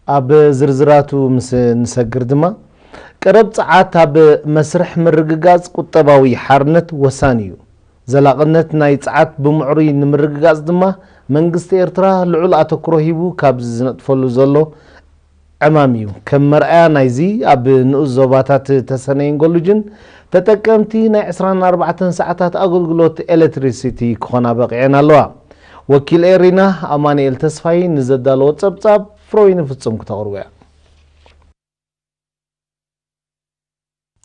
ኣብ ዝርዝራቱ ምስ ንሰግር ድማ፣ ቀረብ ጸዓት ኣብ መስርሕ ምርግጋጽ ቁጠባዊ ሓርነት ወሳኒ እዩ። ዘላቕነት ናይ ጸዓት ብምዕሩይ ንምርግጋጽ ድማ፣ መንግስቲ ኤርትራ ልዑል ኣተኩሮ ሂቡ ካብ ዝነጥፈሉ ዘሎ ዕማም እዩ። ከም መርኣያ ናይዚ፣ ኣብ ንኡስ ዞባታት ተሰነይን ጎሉጅን ተጠቀምቲ ናይ ዕስራን ኣርባዕተን ሰዓታት ኣገልግሎት ኤሌክትሪሲቲ ክኾና በቒዐን ኣለዋ። ወኪል ኤሪና ኣማኑኤል ተስፋይ ንዘዳለዎ ጸብጻብ ፍሮይን ፍጹም ክተቕርቦ እያ።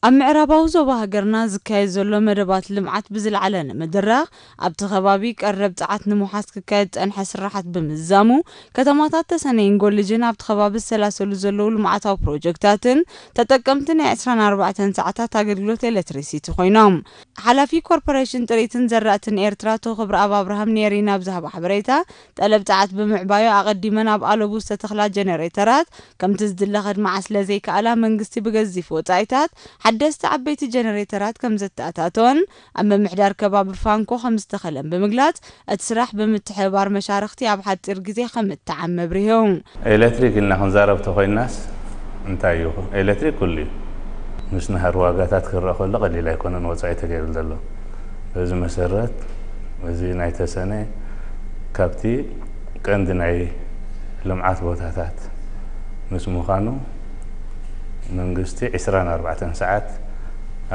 ኣብ ምዕራባዊ ዞባ ሃገርና ዝካየድ ዘሎ መደባት ልምዓት ብዝለዓለ ንምድራኽ፣ ኣብቲ ከባቢ ቀረብ ጸዓት ንምውሓስ ክካየድ ዝጸንሐ ስራሓት ብምዝዛሙ፣ ከተማታት ተሰነይን ጎልጅን ኣብቲ ከባቢ ዝሰላሰሉ ዘለዉ ልምዓታዊ ፕሮጀክታትን ተጠቀምቲ ናይ ዕስራን ኣርባዕተን ሰዓታት ኣገልግሎት ኤሌክትሪሲቲ ኮይኖም። ሓላፊ ኮርፖሬሽን ጥሪትን ዘራእትን ኤርትራ ኣቶ ክብረኣብ ኣብርሃም ንኤሪና ኣብ ዝሃቦ ሓበሬታ፣ ጠለብ ጸዓት ብምዕባዩ ኣቐዲመን ኣብ ኣለቡ ዝተተኽላ ጀነሬተራት ከምቲ ዝድለ ከድምዓ ስለ ዘይከኣላ፣ መንግስቲ ብገዚፍ ወጻኢታት ሓደስቲ ዓበይቲ ጀነሬተራት ከም ዘተኣታተወን ኣብ ምምሕዳር ከባቢ ፋንኮ ከም ዝተኸለን ብምግላጽ፣ እቲ ስራሕ ብምትሕብባር መሻርኽቲ ኣብ ሓጺር ግዜ ከም እተዓም ኣብሪሁ። ኤሌክትሪክ ኢልና ክንዛረብ ተኾይናስ እንታይ እዩ? ኤሌክትሪክ ኩሉ እዩ። ምስ ናህሪ ዋጋታት ክረአ ከሎ ቀሊል ኣይኮነን ወጻኢ ተገይሩ ዘሎ። በዚ መሰረት እዚ ናይ ተሰነ ካብቲ ቀንዲ ናይ ልምዓት ቦታታት ምስ ምዃኑ መንግስቲ ዕስራን ኣርባዕተን ሰዓት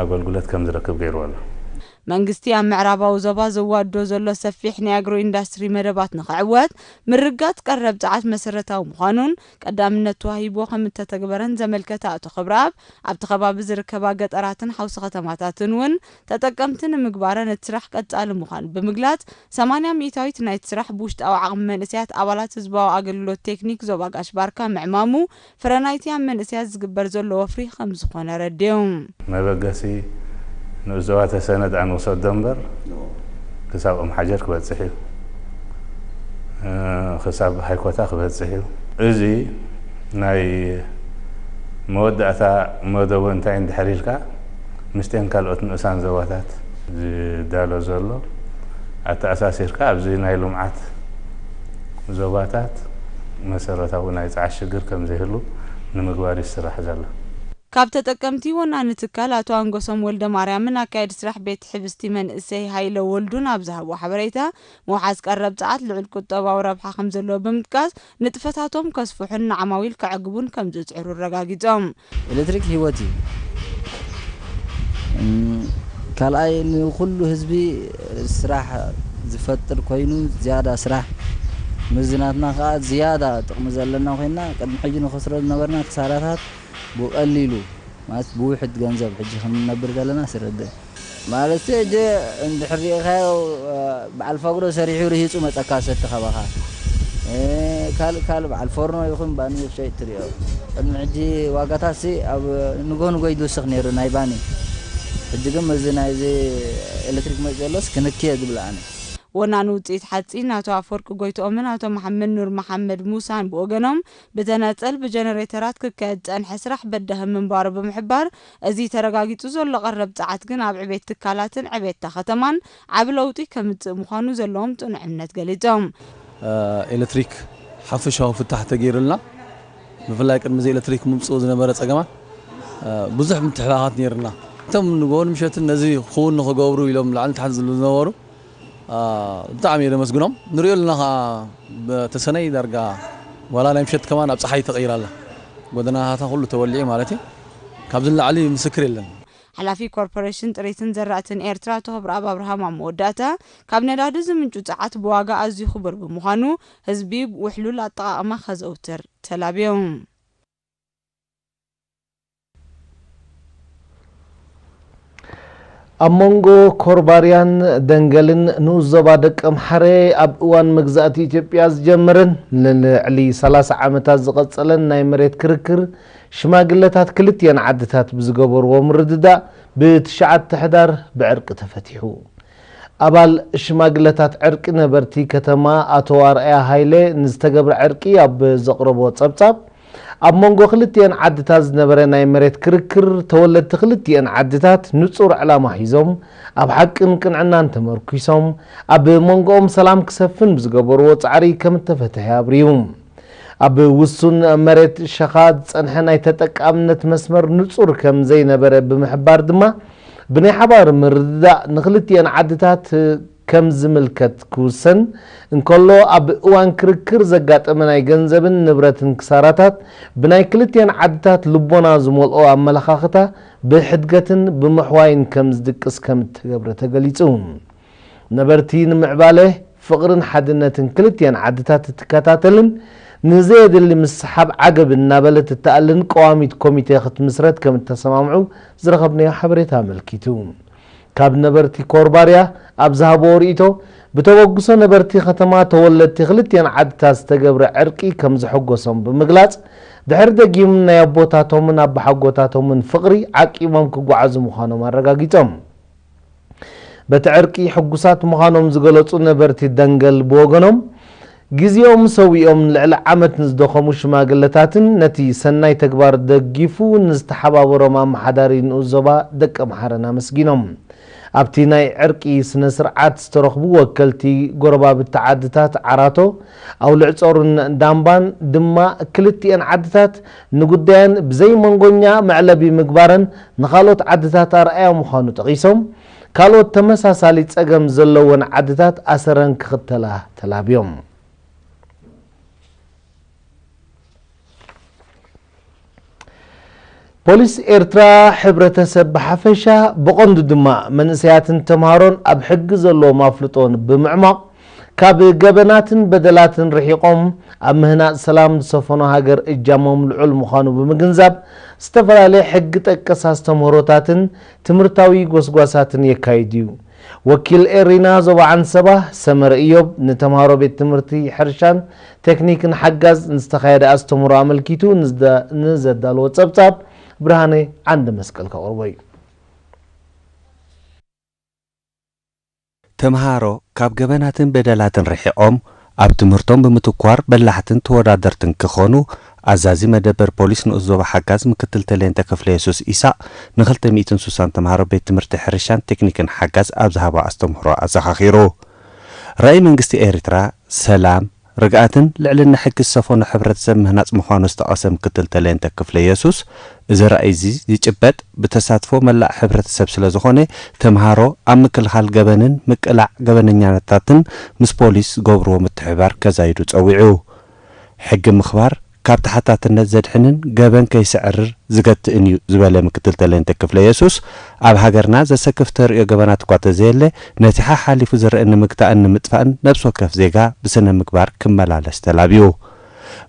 ኣገልግሎት ከም ዝረክብ ገይርዎ ኣሎ። መንግስቲ ኣብ ምዕራባዊ ዞባ ዘዋድዶ ዘሎ ሰፊሕ ናይ ኣግሮ ኢንዳስትሪ መደባት ንኽዕወት ምርጋጽ ቀረብ ጸዓት መሰረታዊ ምዃኑን ቀዳምነት ተዋሂብዎ ከም እተተግበረን ዘመልከተ ኣቶ ክብረኣብ፣ ኣብቲ ከባቢ ዝርከባ ገጠራትን ሓውሲ ከተማታትን እውን ተጠቀምቲ ንምግባረን እቲ ስራሕ ቀጻሊ ምዃኑ ብምግላጽ፣ ሰማንያ ሚእታዊት ናይቲ ስራሕ ብውሽጣዊ ዓቕሚ መንእሰያት ኣባላት ህዝባዊ ኣገልግሎት ቴክኒክ ዞባ ጋሽ ባርካ ምዕማሙ፣ ፍረ ናይቲ ኣብ መንእሰያት ዝግበር ዘሎ ወፍሪ ከም ዝኾነ ኣረዲኡ። መበገሲ ንኡስ ዞባ ተሰነ ደኣ ንውሰዶ እምበር፣ ክሳብ ኦም ሓጀር ክበጽሕ እዩ። እ፣ ክሳብ ሃይኮታ ክበጽሕ እዩ። እዚ ናይ መወዳእታ መደቡ እንታይ እንድሕር ኢልካ፣ ምስቴን ካልኦት ንኡሳን ዞባታት ዝዳሎ ዘሎ ኣተኣሳሲርካ፣ ኣብዚ ናይ ልምዓት ዞባታት መሰረታዊ ናይ ጸዓት ሽግር ከም ዘይህሉ ንምግባር ይስራሕ ዘሎ። ካብ ተጠቀምቲ ወናኒ ትካል ኣቶ ኣንጎሶም ወልደ ማርያምን ኣካየዲ ስራሕ ቤት ሕብስቲ መንእሰይ ሃይለ ወልዱን ኣብ ዝሃቦ ሓበሬታ፣ ምውሓዝ ቀረብ ጸዓት ልዑል ቁጠባዊ ረብሓ ከም ዘለዎ ብምጥቃስ፣ ንጥፈታቶም ከስፍሑን ንዓማዊል ከዕግቡን ከም ዝጽዕሩ ኣረጋጊጾም። ኤሌክትሪክ ህይወት እዩ። እም፣ ካልኣይ ንኹሉ ህዝቢ ስራሕ ዝፈጥር ኮይኑ፣ ዝያዳ ስራሕ፣ ምስዚ ናትና ከዓ ዝያዳ ጥቕሚ ዘለና ኮይና፣ ቅድሚ ሕጂ ንኸስሮ ዝነበርና ክሳራታት ብቐሊሉ፣ ማለት ብውሕድ ገንዘብ ሕጂ ከም ንነብር ዘለና ስረድእ። ማለት ሕጂ እንድሕር ሪኢኻዮ፣ በዓል ፋግሮ ሰሪሑ ርሂጹ መጸካ ሰቲ ካባኻ። እ፣ ካልእ ካልእ በዓል ፎርኖ ይኹን ባኒ ሸይጥ ትሪኦ። ቅድሚ ሕጂ ዋጋታትሲ ኣብ ንጎ ንጎ ይድውስኽ ነይሩ ናይ ባኒ። ሕጂ ግን ምስዚ ናይዚ ኤሌክትሪክ መጽእ ዘሎስ ክንክየ ዝብል ኣነ። ወናኒ ውጽኢት ሓጺን ኣቶ ኣፈወርቂ ጎይትኦምን ኣቶ መሓመድ ኑር መሓመድ ሙሳን ብወገኖም፣ ብተናጸል ብጀነሬተራት ክካየድ ዝጸንሐ ስራሕ በዳሂ ምንባሩ ብምሕባር፣ እዚ ተረጋጊጹ ዘሎ ቀረብ ጸዓት ግን ኣብ ዕቤት ትካላትን ዕቤትታ ከተማን ዓቢ ለውጢ ከምጽእ ምዃኑ ዘለዎም ጽኑዕ እምነት ገሊጾም። እ፣ ኤሌክትሪክ ሓፈሻዊ ፍታሕ ተገይሩልና፣ ብፍላይ ቅድሚ እዚ ኤሌክትሪክ ምምጽኡ ዝነበረ ጸገማት፣ እ፣ ብዙሕ ምትሕልላኻት ነይርና። እቶም ንግሆን ምሸትን ነዚ ክውን ንኽገብሩ ኢሎም ላዕሊ ታሕቲ ዝብሉ ዝነበሩ፣ እ፣ ብጣዕሚ እየ ዘመስግኖም። ንሪኦ ኣለና ኸዓ፣ ብተሰነይ ዳርጋ ዋላ ናይ ምሸት ከማን ኣብ ጸሓይ ተቐይራ ኣላ። ጎደናታታ ኩሉ ተወሊዑ ማለት እዩ። ካብዚ ንላዕሊ ምስክር የለን። ሓላፊ ኮርፖሬሽን ጥሪትን ዘራእትን ኤርትራ ኣቶ ክብረኣብ ኣብርሃም ኣብ መወዳእታ፣ ካብ ነዳዲ ዝምንጩ ጸዓት ብዋጋ ኣዝዩ ክቡር ብምዃኑ፣ ህዝቢ ውሕሉል ኣጠቓቕማ ከዘውትር ተላብዮም። ኣብ መንጎ ኮርባርያን ደንገልን ንኡስ ዞባ ደቀምሓረ ኣብ እዋን መግዛእቲ ኢትዮጵያ ዝጀመረን ንልዕሊ ሰላሳ ዓመታት ዝቐጸለን ናይ መሬት ክርክር ሽማግለታት ክልቲኤን ዓድታት ብዝገበርዎ ምርድዳእ ብትሽዓተ ሕዳር ብዕርቂ ተፈቲሑ። ኣባል ሽማግለታት ዕርቂ ነበርቲ ከተማ ኣቶ ኣርኣያ ሃይለ ንዝተገብረ ዕርቂ ኣብ ዘቕረቦ ጸብጻብ፣ ኣብ መንጎ ክልቲኤን ዓድታት ዝነበረ ናይ መሬት ክርክር፣ ተወለድቲ ክልቲኤን ዓድታት ንጹር ዕላማ ሒዞም፣ ኣብ ሓቅን ቅንዕናን ተመርኲሶም፣ ኣብ መንጎኦም ሰላም ክሰፍን ብዝገበርዎ ጻዕሪ ከም እተፈትሐ ኣብሪሁ። ኣብ ውሱን መሬት ሸኻ ዝጸንሐ ናይ ተጠቃምነት መስመር ንጹር ከም ዘይነበረ ብምሕባር ድማ፣ ብናይ ሓባር ምርድዳእ ንክልቲኤን ዓድታት ከም ዝምልከት ክውሰን እንከሎ፣ ኣብ እዋን ክርክር ዘጋጠመ ናይ ገንዘብን ንብረትን ክሳራታት ብናይ ክልቲኤን ዓድታት ልቦና ዝመልኦ ኣመለኻኽታ ብሕድገትን ብምሕዋይን ከም ዝድቅስ ከም እተገብረ ተገሊጹ። ነበርቲ ንምዕባለ ፍቕርን ሓድነትን ክልቲኤን ዓድታት እትከታተልን ንዘየድሊ ምስሓብ ዓገብ እናበለት እትኣልን ቀዋሚት ኮሚቴ ክትምስረት ከም እተሰማምዑ ዝረኸብናዮ ሓበሬታ ኣመልኪቱ። ካብ ነበርቲ ኮርባርያ ኣብ ዝሃብዎ ርእይቶ፣ ብተበግሶ ነበርቲ ከተማ ተወለድቲ ክልቲኤን ዓድታት ዝተገብረ ዕርቂ ከም ዘሐጎሶም ብምግላጽ፣ ድሕሪ ደጊም ናይ ኣቦታቶምን ኣቦሓጎታቶምን ፍቕሪ ዓቂቦም ክጓዓዙ ምዃኖም ኣረጋጊጾም። በቲ ዕርቂ ሕጉሳት ምዃኖም ዝገለጹ ነበርቲ ደንገል ብወገኖም፣ ግዜኦም ሰዊኦም ልዕሊ ዓመት ንዝደኸሙ ሽማግለታትን ነቲ ሰናይ ተግባር ደጊፉ ንዝተሓባበሮም ኣመሓዳሪ ንኡስ ዞባ ደቀምሓረን ኣመስጊኖም። ኣብቲ ናይ ዕርቂ ስነ ስርዓት ዝተረኽቡ ወከልቲ ጎረባብቲ ዓድታት ዓራቶ፣ ኣውልዕጾርን ዳምባን ድማ ክልቲኤን ዓድታት ንጉዳየን ብዘይ መንጎኛ መዕለቢ ምግባረን ንኻልኦት ዓድታት ኣርኣያ ምዃኑ ጠቒሶም፣ ካልኦት ተመሳሳሊ ጸገም ዘለወን ዓድታት ኣሰረን ክኽተላ ተላብዮም። ፖሊስ ኤርትራ ሕብረተሰብ ብሓፈሻ ብቐንዱ ድማ መንእሰያትን ተምሃሮን ኣብ ሕጊ ዘለዎም ኣፍልጦን ብምዕማቕ ካብ ገበናትን በደላትን ርሒቖም ኣብ ምህናጽ ሰላም ዝሰፈኖ ሃገር እጃሞም ልዑል ምዃኑ ብምግንዛብ ዝተፈላለየ ሕጊ ጠቀስ ኣስተምህሮታትን ትምህርታዊ ጎስጓሳትን የካይድ እዩ። ወኪል ኤሪና ዞባ ዓንሰባ ሰመረ እዮብ ንተምሃሮ ቤት ትምህርቲ ሕርሻን ቴክኒክን ሓጋዝ ንዝተኻየደ ኣስተምህሮ ኣመልኪቱ ንዝዳ-፣ ንዘዳለዎ ጸብጻብ ብርሃነ ዓንደ መስቀል ከቕርቦ እዩ። ተምሃሮ ካብ ገበናትን በደላትን ርሒቖም ኣብ ትምህርቶም ብምትኳር በላሕትን ተወዳደርትን ክኾኑ ኣዛዚ መደበር ፖሊስ ንኡስ ዞባ ሓጋዝ ምክትል ተሌንተ ክፍለ የሱስ ኢሳቕ ንክልተ ሚእትን ሱሳን ተምሃሮ ቤት ትምህርቲ ሕርሻን ቴክኒክን ሓጋዝ ኣብ ዝሃቦ ኣስተምህሮ ኣዘኻኺሩ። ራእይ መንግስቲ ኤርትራ ሰላም፣ ርግኣትን ልዕልና ሕጊ ዝሰፈኖ ሕብረተሰብ ምህናጽ ምዃኑ ዝጠቐሰ ምክትል ተሌንተ ክፍለ የሱስ፣ እዚ ራእይ እዚ ዝጭበጥ ብተሳትፎ መላእ ሕብረተሰብ ስለ ዝኾነ፣ ተምሃሮ ኣብ ምክልኻል ገበንን ምቅላዕ ገበነኛታትን ምስ ፖሊስ ዝገብርዎ ምትሕብባር ከዛይዱ ጸዊዑ። ሕጊ ምኽባር ካብ ተሓታትነት ዘድሕንን ገበን ከይስዕርር ዝገትእን እዩ ዝበለ ምክትል ተሌንተ ክፍለ የሱስ፣ ኣብ ሃገርና ዘሰክፍ ተርእዮ ገበናት እኳ ተዘየለ፣ ነቲ ሓሓሊፉ ዝረአ ንምግታእን ንምጥፋእን ነብሲ ወከፍ ዜጋ ብስነ ምግባር ክመላለስ ተላብዩ።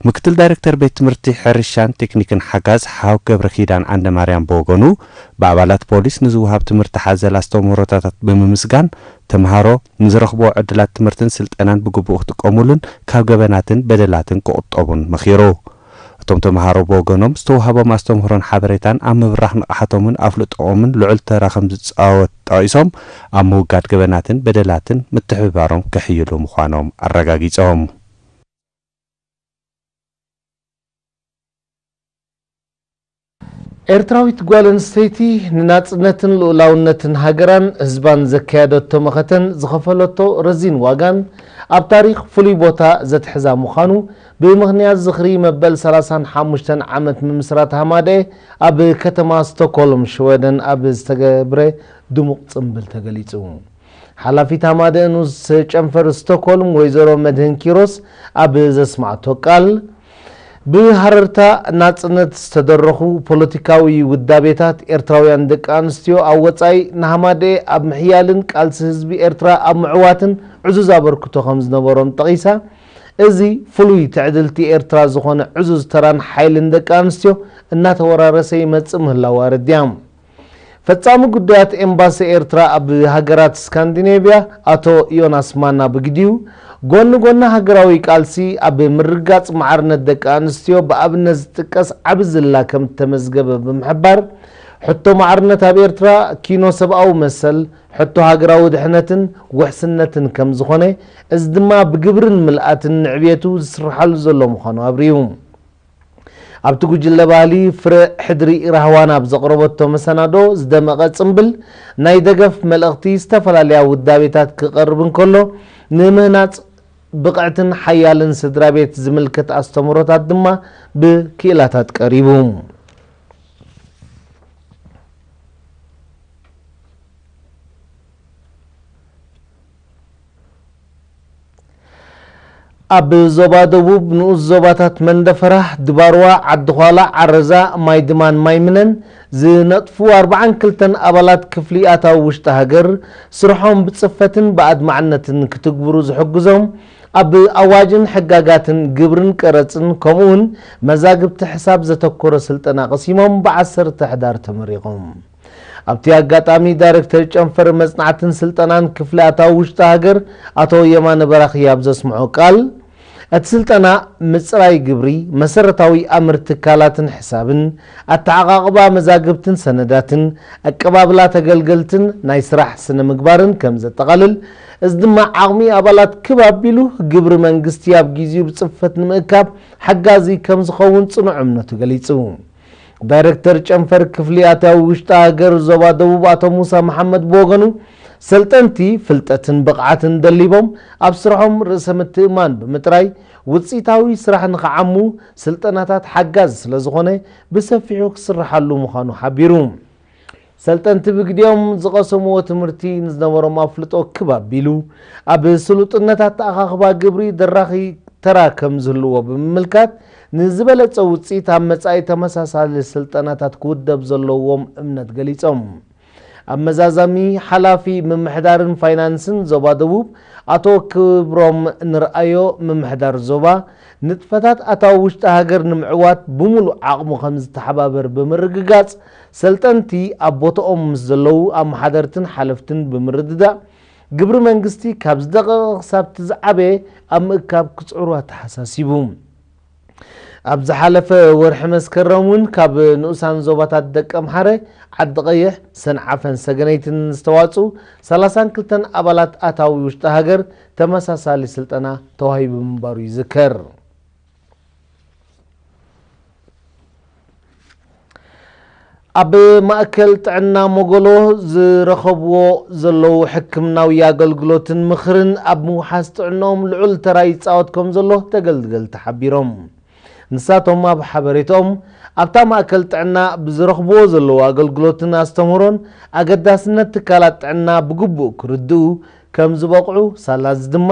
ምክትል ዳይሬክተር ቤት ትምህርቲ ሕርሻን ቴክኒክን ሓጋዝ ሓው ገብረ ኪዳን ዓንደ ማርያም ብወገኑ፣ ብኣባላት ፖሊስ ንዝወሃብ ትምህርቲ ሓዘል ኣስተምህሮታት ብምምስጋን፣ ተምሃሮ ንዝረኽብዎ ዕድላት ትምህርትን ስልጠናን ብግቡእ ክጥቀሙሉን ካብ ገበናትን በደላትን ክቑጠቡን መኺሩ። እቶም ተምሃሮ ብወገኖም ዝተዋህቦም ኣስተምህሮን ሓበሬታን ኣብ ምብራኽ ንቕሓቶምን ኣፍልጦኦምን ልዑል ተራ ከም ዝጻወት ጠቒሶም፣ ኣብ ምውጋድ ገበናትን በደላትን ምትሕብባሮም ከሕይሉ ምዃኖም ኣረጋጊጾም። ኤርትራዊት ጓል ኣንስተይቲ ንናጽነትን ልኡላውነትን ሃገራን ህዝባን ዘካየደቶ መኸተን ዝኸፈለቶ ረዚን ዋጋን ኣብ ታሪኽ ፍሉይ ቦታ ዘትሕዛ ምዃኑ ብምኽንያት ዝኽሪ መበል ሰላሳን ሓሙሽተን ዓመት ምምስራት ሃማደኤ ኣብ ከተማ ስቶክሆልም ሽወደን ኣብ ዝተገብረ ድሙቕ ጽምብል ተገሊጹ። ሓላፊት ሃማደኤ ንኡስ ጨንፈር ስቶክሆልም ወይዘሮ መድህን ኪሮስ ኣብ ዘስማዕቶ ቃል፣ ብሃረርታ ናጽነት ዝተደረኹ ፖለቲካዊ ውዳቤታት ኤርትራውያን ደቂ ኣንስትዮ ኣብ ወጻኢ ንሃማደኤ ኣብ ምሕያልን ቃልሲ ህዝቢ ኤርትራ ኣብ ምዕዋትን ዕዙዝ ኣበርክቶ ከም ዝነበሮም ጠቒሳ፣ እዚ ፍሉይ ትዕድልቲ ኤርትራ ዝኾነ ዕዙዝ ተራን ሓይልን ደቂ ኣንስትዮ እናተወራረሰ ይመጽእ ምህላዉ ኣረዲኣ። ፈጻሚ ጉዳያት ኤምባሲ ኤርትራ ኣብ ሃገራት ስካንዲኔቭያ ኣቶ ዮናስ ማና ብግዲኡ፣ ጎኒ ጎኒ ሃገራዊ ቃልሲ ኣብ ምርግጋጽ ማዕርነት ደቂ ኣንስትዮ ብኣብነት ዝጥቀስ ዓቢ ዝላ ከም እተመዝገበ ብምሕባር፣ ሕቶ ማዕርነት ኣብ ኤርትራ ኪኖ ሰብኣዊ መሰል፣ ሕቶ ሃገራዊ ድሕነትን ውሕስነትን ከም ዝኾነ፣ እዚ ድማ ብግብርን ምልኣትን ንዕብየቱ ዝስርሓሉ ዘሎ ምዃኑ ኣብሪሁ። ኣብቲ ጉጅለ ባህሊ ፍረ ሕድሪ ራህዋን ኣብ ዘቕረበቶ መሰናዶ ዝደመቐ ጽምብል ናይ ደገፍ መልእኽቲ ዝተፈላለያ ውዳቤታት ክቐርብ እንከሎ፣ ንምህናጽ ብቕዕትን ሓያልን ስድራ ቤት ዝምልከት ኣስተምህሮታት ድማ ብክኢላታት ቀሪቡ። ኣብ ዞባ ደቡብ ንኡስ ዞባታት መንደፈራ፣ ድባርዋ፣ ዓዲ ዃላ፣ ዓረዛ፣ ማይ ድማን ማይ ምነን ዝነጥፉ ኣርብዓን ክልተን ኣባላት ክፍሊ ኣታዊ ውሽጢ ሃገር ስርሖም ብጽፈትን ብኣድማዕነትን ክትግብሩ ዝሕግዞም ኣብ ኣዋጅን ሕጋጋትን ግብርን ቀረጽን ከምኡውን መዛግብቲ ሕሳብ ዘተኮረ ስልጠና ቀሲሞም ብዓሰርተ ሕዳር ተመሪቖም። ኣብቲ ኣጋጣሚ ዳይሬክተር ጨንፈር መጽናዕትን ስልጠናን ክፍሊ ኣታዊ ውሽጢ ሃገር ኣቶ የማነ በራኺ ኣብ ዘስምዖ ቃል፣ እቲ ስልጠና ምጽራይ ግብሪ፣ መሰረታዊ ኣምር ትካላትን ሕሳብን፣ ኣተዓቓቕባ መዛግብትን ሰነዳትን፣ ኣቀባብላ ተገልገልትን ናይ ስራሕ ስነ ምግባርን ከም ዘጠቓልል፣ እዚ ድማ ዓቕሚ ኣባላት ክብ ኣቢሉ ግብሪ መንግስቲ ኣብ ጊዜኡ ብጽፈት ንምእካብ ሓጋዚ ከም ዝኸውን ጽኑዕ እምነቱ ገሊጹ። ዳይሬክተር ጨንፈር ክፍሊ ኣታዊ ውሽጢ ሃገር ዞባ ደቡብ ኣቶ ሙሳ መሓመድ ብወገኑ፣ ሰልጠንቲ ፍልጠትን ብቕዓትን ደሊቦም ኣብ ስርሖም ርእሰ ምትእማን ብምጥራይ ውፅኢታዊ ስራሕ ንኽዓሙ ስልጠናታት ሓጋዚ ስለ ዝኾነ ብሰፊሑ ክስርሓሉ ምዃኑ ሓቢሩ። ሰልጠንቲ ብግዲኦም ዝቐሰምዎ ትምህርቲ ንዝነበሮም ኣፍልጦ ክብ ኣቢሉ ኣብ ስሉጥነት ኣተኣኻኽባ ግብሪ ደራኺ ተራ ከም ዝህልዎ ብምምልካት፣ ንዝበለጸ ውፅኢት ኣብ መጻኢ ተመሳሳሊ ስልጠናታት ክውደብ ዘለዎም እምነት ገሊጾም። ኣብ መዛዘሚ፣ ሓላፊ ምምሕዳርን ፋይናንስን ዞባ ደቡብ ኣቶ ክብሮም ንርኣዮ፣ ምምሕዳር ዞባ ንጥፈታት ኣታዊ ውሽጢ ሃገር ንምዕዋት ብምሉእ ዓቕሙ ከም ዝተሓባበር ብምርግጋጽ፣ ሰልጠንቲ ኣብ ቦታኦም ምስ ዘለዉ ኣመሓደርትን ሓለፍትን ብምርድዳእ፣ ግብሪ መንግስቲ ካብ ዝደቐቐ ክሳብ እቲ ዝዓበየ ኣብ ምእካብ ክጽዕሩ ኣተሓሳሲቡ። ኣብ ዝሓለፈ ወርሒ መስከረም እውን ካብ ንኡሳን ዞባታት ደቀምሓረ፣ ዓዲ ቀይሕ፣ ሰንዓፈን ሰገነይትን ዝተዋፅኡ ሰላሳን ክልተን ኣባላት ኣታዊ ውሽጢ ሃገር ተመሳሳሊ ስልጠና ተዋሂቡ ምንባሩ ይዝከር። ኣብ ማእከል ጥዕና ሞጎሎ ዝረኸብዎ ዘለዉ ሕክምናዊ ኣገልግሎትን ምኽርን ኣብ ምውሓስ ጥዕናኦም ልዑል ተራ ይጻወት ከም ዘሎ ተገልገልቲ ሓቢሮም። ንሳቶም ኣብ ሓበሬታኦም፣ ኣብታ ማእከል ጥዕና ብዝረኽብዎ ዘለዉ ኣገልግሎትን ኣስተምህሮን ኣገዳስነት ትካላት ጥዕና ብግቡእ ክርድኡ ከም ዝበቕዑ፣ ሳላ እዚ ድማ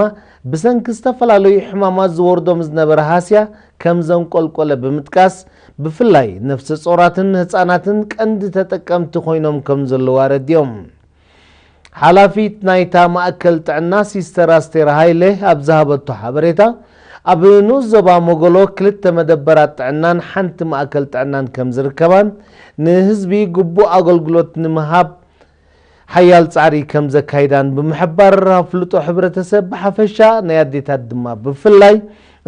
ብሰንኪ ዝተፈላለዩ ሕማማት ዝወርዶም ዝነበረ ሃስያ ከም ዘንቆልቆለ ብምጥቃስ፣ ብፍላይ ነፍሰ ጾራትን ህጻናትን ቀንዲ ተጠቀምቲ ኮይኖም ከም ዘለዉ ኣረዲኦም። ሓላፊት ናይታ ማእከል ጥዕና ሲስተር ኣስቴር ሃይለ ኣብ ዝሃበቶ ሓበሬታ፣ ኣብ ንኡስ ዞባ ሞጎሎ ክልተ መደበራት ጥዕናን ሓንቲ ማእከል ጥዕናን ከም ዝርከባን፣ ንህዝቢ ግቡእ ኣገልግሎት ንምሃብ ሓያል ጻዕሪ ከም ዘካይዳን ብምሕባር፣ ኣፍልጦ ሕብረተሰብ ብሓፈሻ ናይ ኣዴታት ድማ ብፍላይ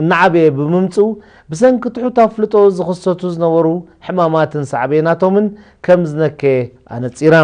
እናዓበየ ብምምጽኡ፣ ብሰንኪ ትሑት ኣፍልጦ ዝኽሰቱ ዝነበሩ ሕማማትን ሳዕቤናቶምን ከም ዝነከየ ኣነጺራ።